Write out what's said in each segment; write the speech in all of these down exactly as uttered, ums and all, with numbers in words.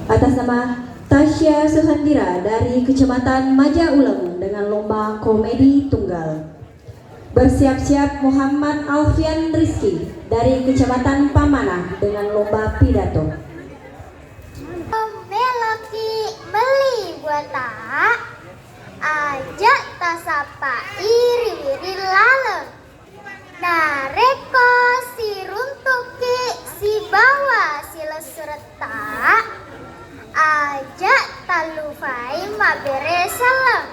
Atas nama Tasya Suhandira dari Kecamatan Maja Uleng dengan lomba komedi tunggal. Bersiap-siap Muhammad Alfian Rizky dari Kecamatan Pamanah dengan lomba pidato. Meloki melli buata, aja tasappai ri wiring laleng. Narekko siruntuki sibawa silessuretta, aja tallupai mabbere selleng.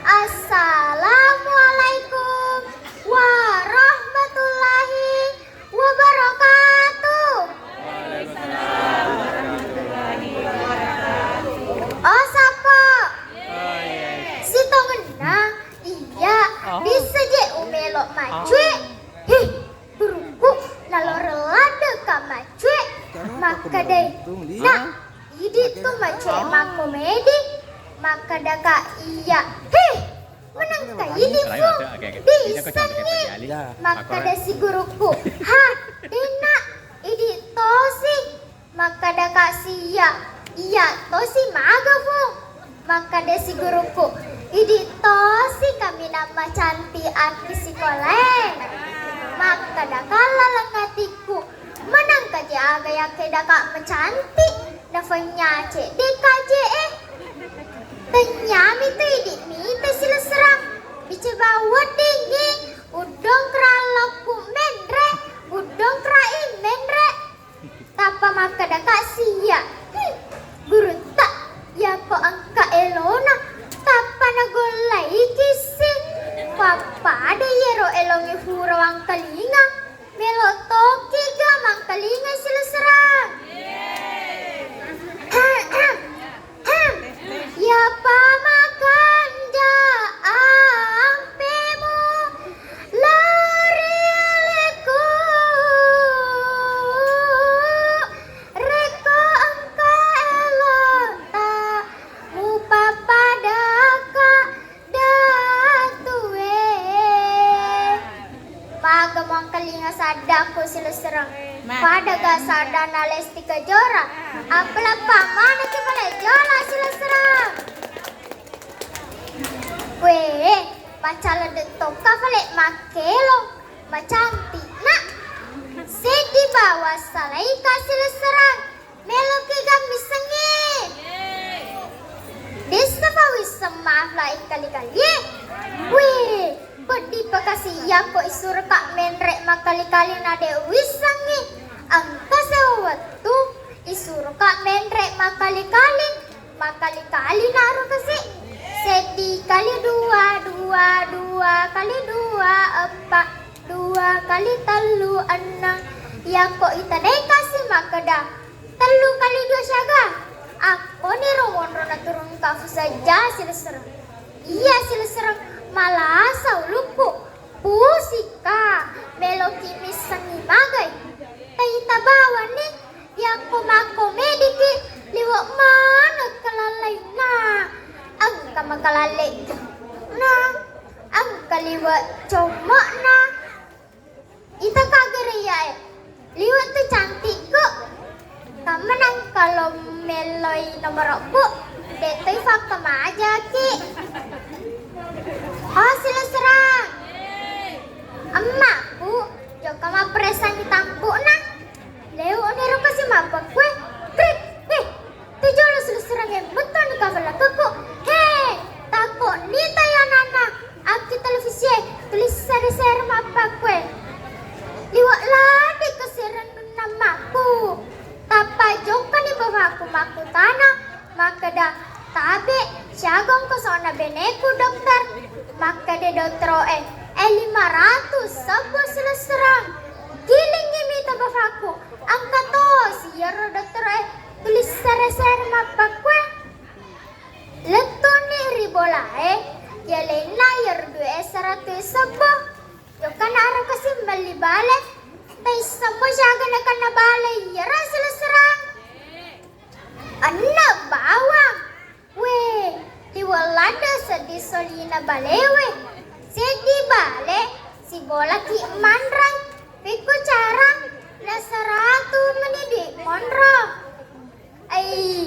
Assalamualaikum warahmatullahi wabarakatuh. Oh, sappo. Sitongenna, iya, bisa je umelo macue. Heh, gurukku, naloreng ladde ka macue. Makkedai, nak, idi tu macue makkomedi. Makkedaka iya. Heh, menangka idi, Fung. Diissengngi. Makkeda si gurukku, ha, denna, idi tosi. Makkedaka si iya, iya tosi maga, Fung. Makkeda si gurukku, idi tosi kaminang macanti akki sikolae. Makkedaka laleng atikku, menangka je aga yakkedaka macanti, nafennya cedde kaje e. Tennyami tu idi mita silesserang, bice bau weddingngi, uddongkra lokku menre, uddongkra i menre. Tappa makkedaka si iya, "Hmm, gurutta, yako engka elona, tappa nagollaiki si. Pappada iyaro elongnge fura wangkalinga, melo toki ga mangkalinga silesserang." Iya pa makanja ampemu lao ri aleku, rekko engka elota mupappadaka datue. Maga mangkalinga saddakku silessereng. Pada ga saddana Lesti Kejora. Apalappa manekki pale jola silessereng. Wee, macaledde tokka pale makkelong. Macantikna. Seddi bawa salaika silessereng. Meloki ga missengngi? Dessa pa wisseng mafla ikkali-kalie. Wih, peddi pakasi yakko isuroka menre makkali-kali na de wissengngi. Engka sewa wettu isuroka menre makkali-kali. Makkali-kali naro kasi. Seddi kali dua, dua, dua kali dua, eppa, dua kali tellu, enneng. Yakko ita de kasi makkeda, tellu kali dua siaga. Akkoniro monro naturung kafu sajja silessereng. Iya silessereng, malasa ulukku. Pusikka, meloki missengngi magai. Taita bawanni, yakko makkomediki, liwe maneng kalallainna. Engka makalalle na, engka liwe commo'na. Ita kagereyae, liwe tu cantikku. Kammenang kalau melloi nomorokku, de toi fakkamajaki. Oh, silesserang. Emmakku, jokka mapperessangi tampu'na. Leu'ni ro kasi mappakkue. Krik, wih, tu jolo silesserangnge mettoni kapallakekku. He, takko nita ya nana. Akki televisie, tulis sere-sere mappakkue. Liwe ladde kasi rennunna makku. Tappa jokkani bapakku makkutana, makkeda, tabe, siaga ongkosona beneku, dokter? Makkeda dottoroe, eh, lima ratus sebbu silesserang. Gilingngi mita bapakku, engka tosi iyaro dottoroe tulis sere-sere mappakkue. Lettuni ri bolae, yalenna iyaro due seratu sebbu. Jokkana aro kasi melli bale, taissemmo siaga nakenna bale iyaro silesserang. Enneng bawang. Weh, liwe ladde seddi solina balewe. Seddi bale, sibolaki manrang. Pekko cara, na seratu meni dui monro. Ai,